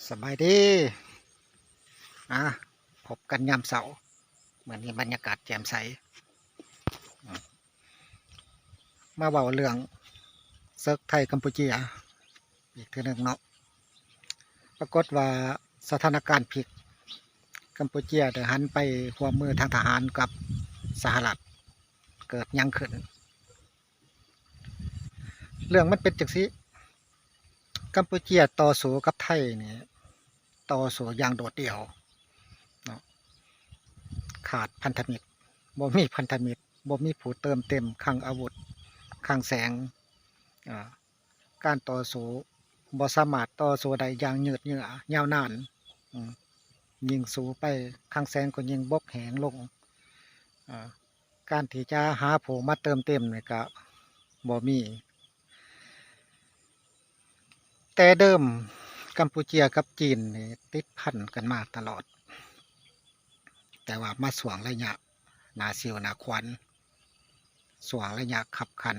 ສະບາຍດີ ອາ ພົບກັນຍາມເຊົ້າ ມື້ນີ້ບັນຍາກາດແຈ່ມໃສ ອາ ມາເວົ້າເລື່ອງເສິກໄທກຳປູເຈຍອີກເທື່ອໜຶ່ງເນາະ. ປາກົດວ່າສະຖານະການພິກ ກຳປູເຈຍໄດ້ຫັນໄປຮ່ວມມືທາງທະຫານກັບສະຫະລັດ ເກີດຫຍັງຂຶ້ນ? ເລື່ອງມັນເປັນຈັ່ງຊີ້ ກຳປູເຈຍຕໍ່ສູ້ກັບໄທນີ້ ຕໍ່ສູ້ຢ່າງໂດດດ່ຽວເນາະ ຂາດພັນທະມິດ ບໍ່ມີພັນທະມິດ ບໍ່ມີຜູ້ເຕີມເຕັມຄັງອາວຸດ ຄັງແສງ ອາ ການຕໍ່ສູ້ບໍ່ສາມາດຕໍ່ສູ້ໄດ້ຢ່າງຍືດເຍື້ອຍາວນານ ອາ ຍິ່ງສູ້ໄປຄັງແສງກໍຍິ່ງບົກແຫ້ງລົງ ອາ ການທີ່ຈະຫາຜູ້ມາເຕີມເຕັມນີ້ກະບໍ່ມີ. ແຕ່ເດີມກຳປູເຈຍກັບຈີນນີ້ຕິດພັນກັນມາຕະຫຼອດ ແຕ່ວ່າມາຊ່ວງໄລຍະໜ້າສິວໜ້າຂວັນ ຊ່ວງໄລຍະຄັບຂັນ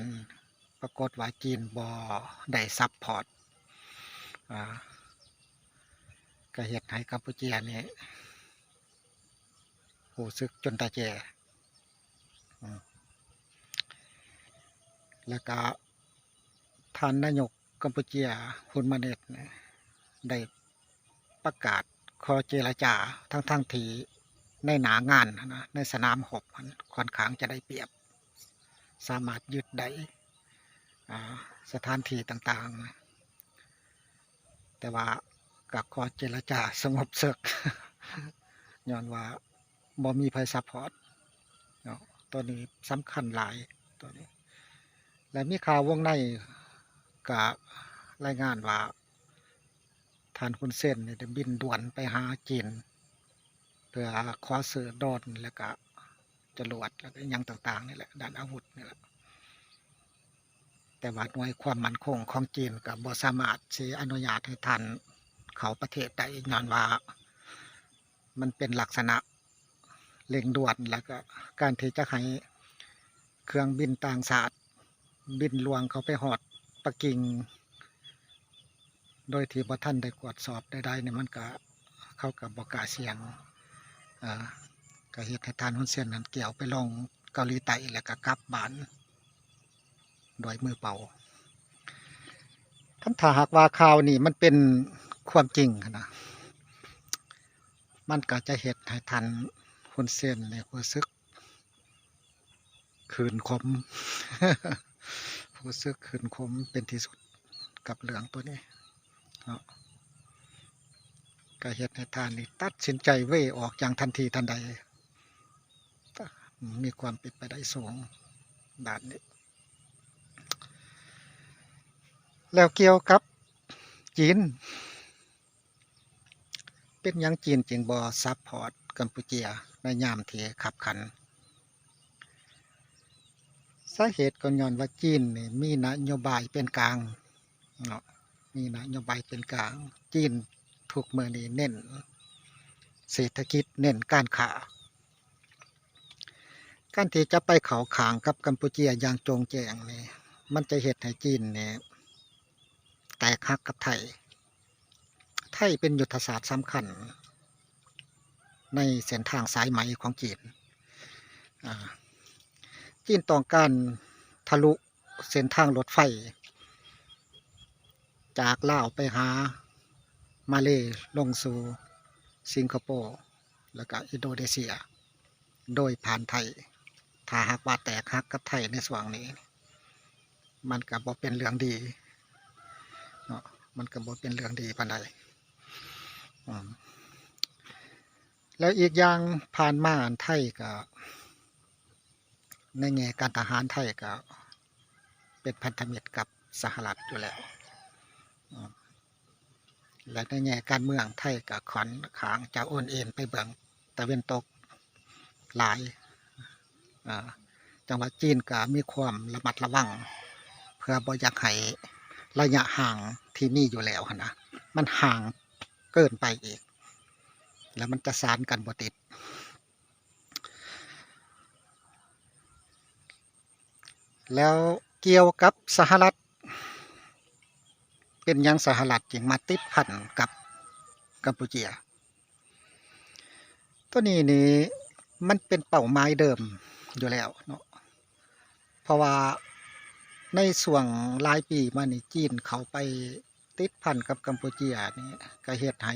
ປາກົດວ່າຈີນບໍ່ໄດ້ຊັບພອດ ອາ ກະເຮັດໃຫ້ກຳປູເຈຍນີ້ ຮູ້ສຶກຈົນຕາແຈ ອາ ແລ້ວກະທ່ານນາຍົກກຳປູເຈຍ ຮຸນມາເນັດ ໄດ້ປະກາດຂໍເຈລະຈາ ທັງໆທີ່ໃນໜ້າງານຫັ້ນນະ ໃນສະໜາມຮົບຫັ້ນ ຂ້ອນຂ້າງຈະໄດ້ປຽບ ສາມາດຍຶດໄດ້ ອາ ສະຖານທີ່ຕ່າງໆ ແຕ່ວ່າກໍຂໍເຈລະຈາສະຫງົບເສິກ ຍ້ອນວ່າບໍ່ມີໃຜຊັບພອດເນາະ ໂຕນີ້ສຳຄັນຫຼາຍໂຕນີ້. ແລະ ມີຂ່າວວົງໃນກໍລາຍງານວ່າ ທ່ານ ຮຸນເຊນ ນີ້ໄດ້ບິນດ່ວນໄປຫາຈີນ ເພື່ອຂໍຊື້ໂດຣນ ແລ້ວກະຈະຫຼວດ ແລ້ວກະຫຍັງຕ່າງໆນີ້ແຫຼະ ດ້ານອາວຸດນີ້ແຫຼະ ແຕ່ວ່າໜ່ວຍຄວາມໝັ້ນຄົງຂອງຈີນກໍບໍ່ສາມາດຊິອະນຸຍາດໃຫ້ທ່ານເຂົ້າປະເທດໄດ້ ຍ້ອນວ່າມັນເປັນລັກສະນະເລັ່ງດ່ວນ ແລ້ວກະການທີ່ຈະໃຫ້ເຄື່ອງບິນຕ່າງຊາດ ບິນລ່ວງເຂົ້າໄປຮອດປັກກິ່ງ ໂດຍທີ່ບໍ່ທັນໄດ້ກວດສອບໃດໆນີ້ ມັນກະ ເຂົາກະບໍ່ກ້າສ່ຽງ ເອີ ກະເຮັດໃຫ້ທ່ານ ຮຸນເຊນ ນັ້ນກ່ຽວໄປລົງເກົາຫຼີໃຕ້ ແລ້ວກະກັບບ້ານດ້ວຍມືເປົ່າ. ຄັນຖ້າຫາກວ່າຂ່າວນີ້ມັນເປັນຄວາມຈິງຫັ້ນນະ ມັນກະຈະເຮັດໃຫ້ທ່ານ ຮຸນເຊນ ນີ້ຮູ້ສຶກ ຄືນຂົມ ຮູ້ສຶກຄືນຂົມເປັນທີ່ສຸດກັບເລື່ອງໂຕນີ້ເນາະ ກໍເຮັດໃຫ້ທ່ານນີ້ຕັດສິນໃຈເວອອກຢ່າງທັນທີທັນໃດ ມີຄວາມເປັນໄປໄດ້ສູງດ້ານນີ້. ແລ້ວກ່ຽວກັບຈີນ ເປັນຫຍັງຈີນຈຶ່ງບໍ່ຊັບພອດກຳປູເຈຍໃນຍາມທີ່ຄັບຂັນ? ສາເຫດກໍຍ້ອນວ່າຈີນນີ້ມີນະໂຍບາຍເປັນກາງເນາະ ມີນະໂຍບາຍເປັນກາງ. ຈີນທຸກມື້ນີ້ເນັ້ນເສດຖະກິດ ເນັ້ນການຄ້າ. ການທີ່ຈະໄປເຂົ້າຂ້າງກັບກຳປູເຈຍຢ່າງໂຈ່ງແຈ້ງນີ້ ມັນຈະເຮັດໃຫ້ຈີນນີ້ແຕກຫັກກັບໄທ. ໄທເປັນຍຸດທະສາດສຳຄັນໃນເສັ້ນທາງສາຍໄໝຂອງຈີນ. ອາ ຈີນຕ້ອງການທະລຸເສັ້ນທາງລົດໄຟ ຈາກລາວໄປຫາມາເລ ລົງສູ່ສິງກະໂປ ແລ້ວກະອິນໂດເນເຊຍ ໂດຍຜ່ານໄທ. ຖ້າຫາກວ່າແຕກຫັກກັບໄທໃນຊ່ວງນີ້ ມັນກະບໍ່ເປັນເລື່ອງດີເນາະ ມັນກະບໍ່ເປັນເລື່ອງດີປານໃດ. ອາ ແລ້ວອີກຢ່າງຜ່ານມາອັນໄທກະ ໃນແງ່ການທະຫານໄທກໍເປັນພັນທະມິດກັບສະຫະລັດຢູ່ແລ້ວ ແລະ ໃນແງ່ການເມືອງໄທກໍຂ້ອນຂ້າງຈະໂອນເອນໄປເບື້ອງຕາເວັນຕົກຫຼາຍ. ອາ ຈັ່ງວ່າຈີນກໍມີຄວາມລະມັດລະວັງ ເພື່ອບໍ່ຢາກໃຫ້ໄລຍະຫ່າງທີ່ມີຢູ່ແລ້ວຫັ້ນນະ ມັນຫ່າງເກີນໄປອີກ ແລ້ວມັນຈະສານກັນບໍ່ຕິດ. ແລ້ວກ່ຽວກັບສະຫະລັດ ເປັນຫຍັງສະຫະລັດຈຶ່ງມາຕິດພັນກັບ ກຳປູເຈຍ. ໂຕນີ້ນີ້ມັນເປັນເປົ້າໝາຍເດີມຢູ່ແລ້ວເນາະ ເພາະວ່າໃນຊ່ວງຫຼາຍປີມານີ້ ຈີນເຂົ້າໄປຕິດພັນກັບກຳປູເຈຍນີ້ ກໍເຮັດໃຫ້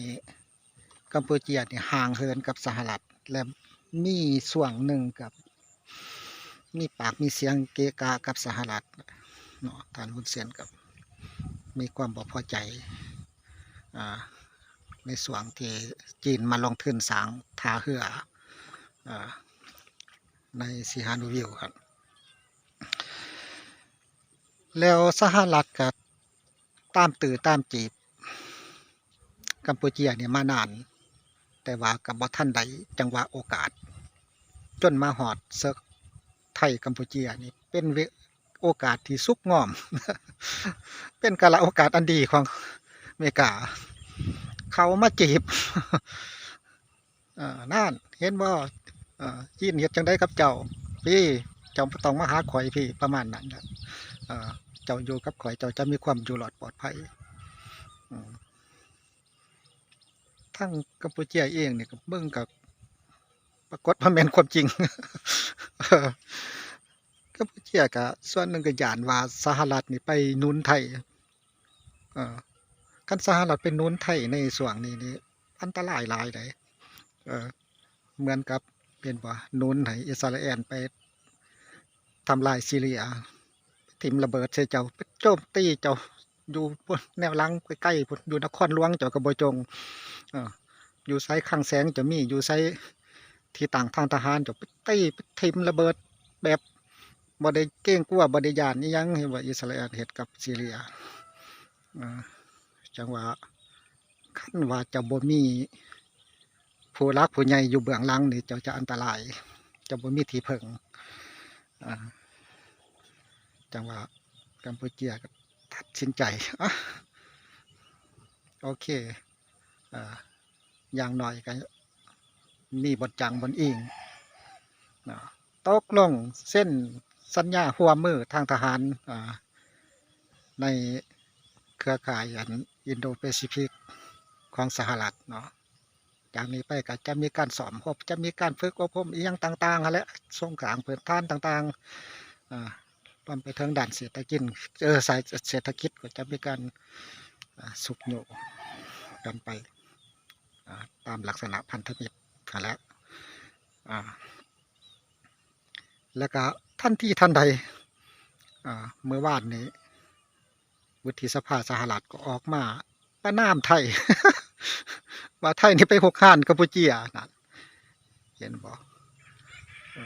ກຳປູເຈຍນີ້ຫ່າງເຫີນກັບສະຫະລັດ ແລະ ມີຊ່ວງໜຶ່ງກໍມີປາກມີສຽງເກະກະກັບສະຫະລັດເນາະ. ທ່ານ ຮຸນເຊນ ກໍມີຄວາມບໍ່ພໍໃຈ ອ່າ ໃນຊ່ວງທີ່ຈີນມາລົງທຶນສ້າງທ່າເຮືອ ເອີ ໃນ Sihanoukville ຫັ້ນ ແລ້ວສະຫະລັດກໍຕາມຕື້ຕາມຈີບກຳປູເຈຍນີ້ມານານ ແຕ່ວ່າກໍບໍ່ທັນໄດ້ຈັງຫວະໂອກາດ ຈົນມາຮອດເສິກໄທກຳປູເຈຍນີ້ ເປັນເວ ໂອກາດທີ່ສຸກງອມ ເປັນກາລະໂອກາດອັນດີຂອງເມກາ ເຂົ້າມາຈີບ ເອີ ນັ້ນ ເຫັນບໍ່ ເອີ ຈີນເຮັດຈັ່ງໃດກັບເຈົ້າພີ້ ເຈົ້າບໍ່ຕ້ອງມາຫາຂ້ອຍພີ້ ປະມານນັ້ນແຫຼະ ເອີ ເຈົ້າຢູ່ກັບຂ້ອຍ ເຈົ້າຈະມີຄວາມຢູ່ລອດປອດໄພ ອືມ ທາງກຳປູເຈຍເອງນີ້ກໍເບິ່ງກໍປາກົດວ່າແມ່ນຄວາມຈິງ ກຳປູເຈຍກໍສ່ວນໜຶ່ງກໍຢ້ານວ່າສະຫະລັດນີ້ໄປໜູນໄທ ເອີ ຄັນສະຫະລັດໄປໜູນໄທໃນຊ່ວງນີ້ນີ້ ອັນຕະລາຍຫຼາຍເດ້ ເອີ ເໝືອນກັບ ເຫັນບໍ່ ໜູນໃຫ້ອິດສະຣາແອນໄປທຳລາຍຊີເຣຍ ຖິ້ມລະເບີດໃສ່ເຈົ້າ ໄປໂຈມຕີເຈົ້າ ຢູ່ແນວຫຼັງໃກ້ໆພຸ້ນ ຢູ່ນະຄອນຫຼວງເຈົ້າກໍບໍ່ຈົ່ງ ເອີ ຢູ່ໃສຄັງແສງເຈົ້າມີ ຢູ່ໃສທີ່ຕັ້ງທາງທະຫານເຈົ້າໄປຕີ ໄປຖິ້ມລະເບີດແບບບໍ່ໄດ້ເກງກົວ ບໍ່ໄດ້ຢ້ານອີ່ຫຍັງ ເຫັນວ່າອິດສະຣາແອນເຮັດກັບຊີເຣຍ ເອີ ຈັ່ງວ່າ ຄັນວ່າເຈົ້າບໍ່ມີຜູ້ຫຼັກຜູ້ໃຫຍ່ຢູ່ເບື້ອງຫຼັງນີ້ ເຈົ້າຈະອັນຕະລາຍ ເຈົ້າບໍ່ມີທີ່ເພິ່ງ ອ່າ ຈັ່ງວ່າກຳປູເຈຍກໍຕັດສິນໃຈ ອະ ໂອເຄ ອ່າ ຢ່າງໜ້ອຍກໍມີບ່ອນຈັງບ່ອນອີງເນາະ. ຕົກລົງເຊັນສັນຍາຮ່ວມມືທາງທະຫານ ອ່າ ໃນເຄືອຂ່າຍອັນ Indo-Pacific ຂອງສະຫະລັດເນາະ. ຈາກນີ້ໄປກໍຈະມີການຊ້ອມຮົບ ຈະມີການຝຶກອົບຮົມອີ່ຫຍັງຕ່າງໆຫັ້ນແຫຼະ ໂຄງສ້າງພື້ນຖານຕ່າງໆ ອ່າ ລວມໄປເຖິງດ້ານເສດຖະກິດ ເອີ ສາຍເສດຖະກິດກໍຈະມີການ ອ່າ ຊຸກຍູ້ກັນໄປ ອ່າ ຕາມລັກສະນະພັນທະມິດຫັ້ນແຫຼະ ອ່າ ແລ້ວກະທັນທີທັນໃດ ອ່າ ມື້ວານນີ້ວຸດທິສະພາສະຫະລັດກໍອອກມາປະນາມໄທ ວ່າໄທນີ້ໄປຮຸກຮານກຳປູເຈຍ ນັ້ນ ເຫັນບໍ່ ເອີ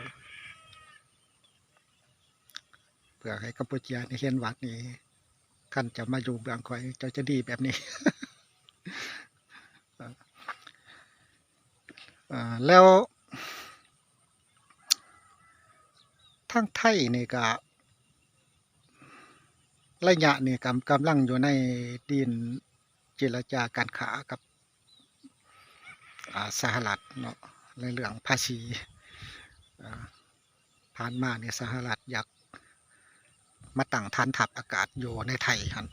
ເພື່ອໃຫ້ກຳປູເຈຍນີ້ເຫັນວ່ານີ້ ຄັນເຈົ້າມາຢູ່ເບື້ອງຂ້ອຍ ເຈົ້າຈະດີແບບນີ້ ເອີ ແລ້ວທາງໄທນີ້ກະໄລຍະນີ້ກຳ ກຳລັງຢູ່ໃນດິນເຈລະຈາການຄ້າກັບ ອ່າ ສະຫະລັດເນາະ ໃນເລື່ອງພາສີ ອ່າ ຜ່ານມານີ້ສະຫະລັດຢາກມາຕັ້ງຖານທັບອາກາດຢູ່ໃນໄທຫັ້ນ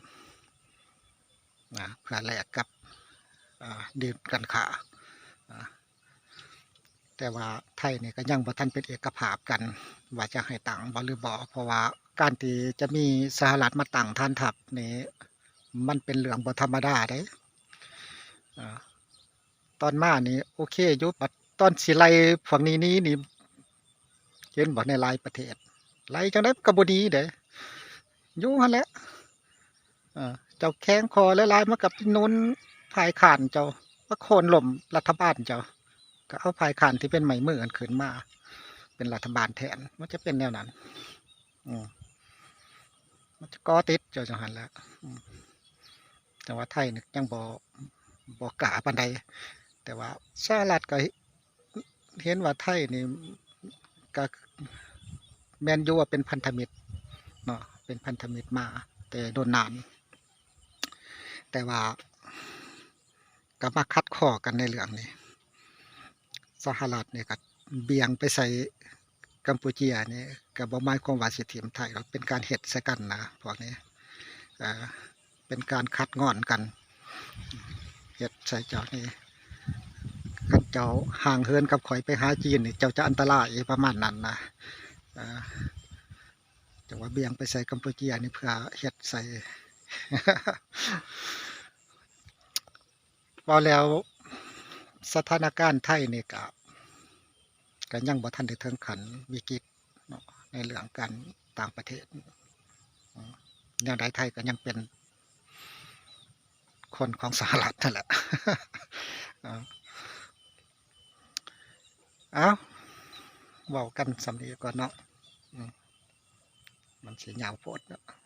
ນະ ເພື່ອແລກກັບ ອ່າ ດີນການຄ້າ ອ່າ ແຕ່ວ່າໄທນີ້ກໍຍັງບໍ່ທັນເປັນເອກະພາບກັນ ວ່າຈະໃຫ້ຕັ້ງບໍ່ຫຼືບໍ່ ເພາະວ່າການທີ່ຈະມີສະຫະລັດມາຕັ້ງຖານທັບນີ້ ມັນເປັນເລື່ອງບໍ່ທຳມະດາເດ້ ອ່າ ຕອນມານີ້ໂອເຄຢູ່ ບັດຕອນຊິໄລ່ພວກນີ້ໜີນີ້ ເຫັນບໍ່ ໃນຫຼາຍປະເທດ ໄລ່ຈັ່ງໃດມັນກໍບໍ່ໜີເດ້ ຢູ່ຫັ້ນແຫຼະ ເອີ ເຈົ້າແຂງຄໍຫຼາຍໆ ມັນກໍໄປໜູນຝ່າຍຄ້ານເຈົ້າ ມາໂຄ່ນລົ້ມລັດຖະບານເຈົ້າ ກໍເອົາຝ່າຍຄ້ານທີ່ເປັນໄມ້ມືຫັ້ນຂຶ້ນມາເປັນລັດຖະບານແທນ ມັນຈະເປັນແນວນັ້ນ ອືມ ມັນຈະກໍ່ຕິດເຈົ້າຈັ່ງຫັ້ນແຫຼະ ອືມ ແຕ່ວ່າໄທນີ້ຍັງບໍ່ ບໍ່ກ້າປານໃດ ແຕ່ວ່າສະຫະລັດກໍເຫັນວ່າໄທນີ້ກໍແມ່ນຢູ່ວ່າເປັນພັນທະມິດເນາະ ເປັນພັນທະມິດມາແຕ່ດົນນານ ແຕ່ວ່າ ກໍມາຂັດຂໍ້ກັນໃນເລື່ອງນີ້ ສະຫະລັດນີ້ກໍບ່ຽງໄປໃສ່ກຳປູເຈຍນີ້ ກໍບໍ່ໝາຍຄວາມວ່າຊິຖິ້ມໄທດອກ ເປັນການເຮັດໃສ່ກັນນະ ພວກນີ້ ເອີ ເປັນການຂັດງອນກັນ ເຮັດໃສ່ເຈົ້ານີ້ ເຈົ້າຫ່າງເຫີນກັບຂ້ອຍໄປຫາຈີນນີ້ ເຈົ້າຈະອັນຕະລາຍ ປະມານນັ້ນນະ. ເອີ ເຈົ້າວ່າບ່ຽງໄປໃສ່ກຳປູເຈຍນີ້ ເພື່ອເຮັດໃສ່ ເວົ້າແລ້ວ ສະຖານະການໄທນີ້ກະ ກະຍັງບໍ່ທັນໄດ້ເຖິງຂັ້ນວິກິດເນາະ ໃນເລື່ອງການຕ່າງປະເທດ. ແນວໃດໄທກະຍັງເປັນຄົນຂອງສະຫະລັດຫັ້ນແຫຼະ. ເອົ້າ ເວົ້າກັນສ່ຳນີ້ກ່ອນເນາະ ມັນຊິຍາວໂພດເນາະ.